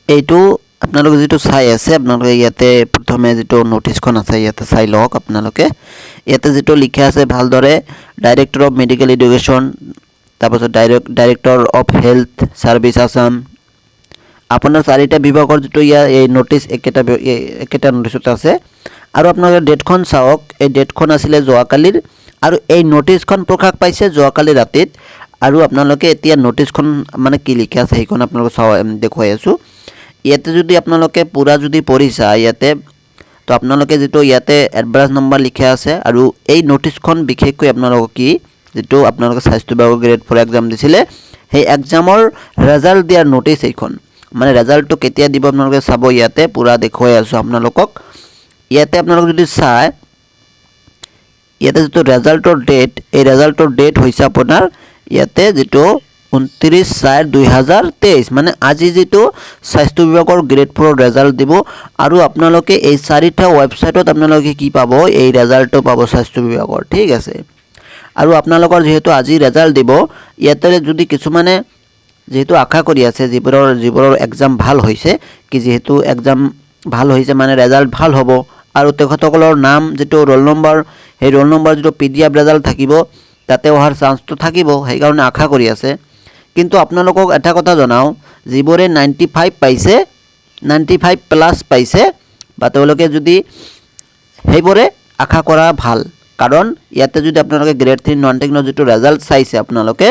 এইটো আপোনালোকে যিটো চাই আছে, আপোনালোকে ইয়াতে প্ৰথমে যিটো ন'টিছখন আছে, ইয়াতে চাই লওক। আপোনালোকে ইয়াতে যিটো লিখা আছে ভালদৰে, ডাইৰেক্টৰ অফ মেডিকেল এডুকেশ্যন, তাৰপাছত Director of Health Service Assam, আপোনাৰ চাৰিটা বিভাগৰ যিটো ইয়াৰ এই ন'টিছ একেটা ন'টিছত আছে। আৰু আপোনালোকে ডেটখন চাওক। এই ডেটখন আছিলে যোৱাকালিৰ আৰু এই ন'টিছখন প্ৰকাশ পাইছে যোৱাকালি ৰাতিত। আৰু আপোনালোকে এতিয়া ন'টিছখন মানে কি লিখা আছে, সেইখন আপোনালোকে চাওঁ, দেখুৱাই আছোঁ। ইয়াতে যদি আপোনালোকে পূৰা যদি পঢ়ি চায় ইয়াতে, তো আপোনালোকে যিটো ইয়াতে এডভান্স নম্বৰ লিখা আছে। আৰু এই ন'টিছখন বিশেষকৈ আপোনালোকক কি যিটো আপোনালোকে স্বাস্থ্য বিভাগৰ গ্ৰেড 4 এক্সাম দিছিলে, সেই এক্সামৰ ৰেজাল্ট দিয়াৰ ন'টিছ এইখন। মানে ৰেজাল্টটো কেতিয়া দিব আপোনালোকে চাব। ইয়াতে পূৰা দেখুৱাই আছোঁ আপোনালোকক। ইয়াতে আপোনালোকে যদি চায়, ইয়াতে যিটো ৰেজাল্টৰ ডেট, এই ৰেজাল্টৰ ডেট হৈছে আপোনাৰ ইয়াতে যিটো 29/4/2023। মানে আজি যিটো স্বাস্থ্য বিভাগৰ গ্ৰেড 4ৰ ৰেজাল্ট দিব। আৰু আপোনালোকে এই চাৰিটা ৱেবছাইটত আপোনালোকে কি পাব? এই ৰেজাল্টটো পাব স্বাস্থ্য বিভাগৰ, ঠিক আছে? আৰু আপোনালোকৰ যিহেতু আজি ৰেজাল্ট দিব, ইয়াতে যদি কিছুমানে যিহেতু আশা কৰি আছে, যিবোৰৰ যিবোৰৰ এক্সাম ভাল হৈছে, কি যিহেতু এক্সাম ভাল হৈছে মানে ৰেজাল্ট ভাল হ'ব আৰু তেখেতসকলৰ নাম যিটো ৰোল নম্বৰ, সেই ৰোল নম্বৰ যিটো পিডিএফ ৰেজাল্ট থাকিব, তাতে অহাৰ চান্সটো থাকিব, সেইকাৰণে আশা কৰি আছে। কিন্তু আপোনালোকক এটা কথা জনাওঁ, যিবোৰে 95 পাইছে, 95 প্লাছ পাইছে বা তেওঁলোকে যদি সেইবোৰে আশা কৰা ভাল। কাৰণ ইয়াতে যদি আপোনালোকে গ্ৰেড 3 নন টেকনিকেলৰ যিটো ৰেজাল্ট চাইছে আপোনালোকে,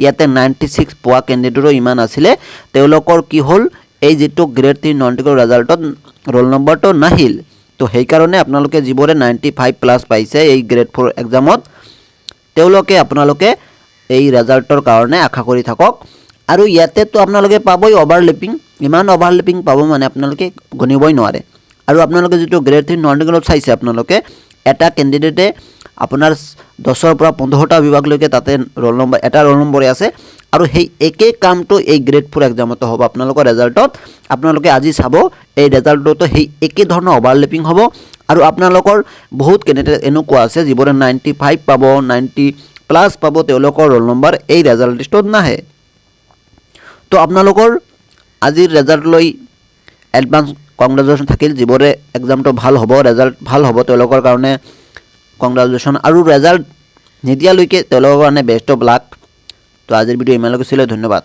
ইয়াতে 96 পোৱা কেণ্ডিডেটো ইমান আছিলে। তেওঁলোকৰ কি হ'ল? এই যিটো গ্ৰেড 3 নন টেকনিকেল ৰেজাল্টত ৰোল নম্বৰটো নাহিল। তো সেইকাৰণে আপোনালোকে যিবোৰে 95 প্লাছ পাইছে এই গ্ৰেড 4 এক্সামত, তেওঁলোকে আপোনালোকে এই ৰেজাল্টৰ কাৰণে আশা কৰি থাকক। আৰু ইয়াতেতো আপোনালোকে পাবই অভাৰলেপিং, ইমান অভাৰলেপিং পাব মানে আপোনালোকে গণিবই নোৱাৰে। আৰু আপোনালোকে যিটো গ্ৰেড 3 নন টেকনিকেলত চাইছে আপোনালোকে, এটা কেণ্ডিডেটে আপোনাৰ 10ৰ পৰা 15টা বিভাগলৈকে তাতে ৰোল নম্বৰ, এটা ৰোল নম্বৰে আছে। আৰু সেই একেই কামটো এই গ্ৰেড 4 এক্সামতো হ'ব। আপোনালোকৰ ৰেজাল্টত আপোনালোকে আজি চাব, এই ৰেজাল্টতো সেই একে ধৰণৰ অভাৰলেপিং হ'ব। আৰু আপোনালোকৰ বহুত কেণ্ডিডেট এনেকুৱা আছে যিবোৰে 95 পাব, 90 প্লাছ পাব, তেওঁলোকৰ ৰোল নম্বৰ এই ৰেজাল্ট লিষ্টত নাহে। তো আপোনালোকৰ আজিৰ ৰেজাল্ট লৈ এডভান্স কংগ্ৰেচুলেশ্যন থাকিল। যিবোৰে এক্সামটো ভাল হ'ব, ৰেজাল্ট ভাল হ'ব, তেওঁলোকৰ কাৰণে কংগ্ৰেচুলেশ্যন আৰু ৰেজাল্ট নিদিয়ালৈকে তেওঁলোকৰ কাৰণে বেষ্ট অফ লাক। তো আজিৰ ভিডিঅ' ইমানলৈকে আছিলে। ধন্যবাদ।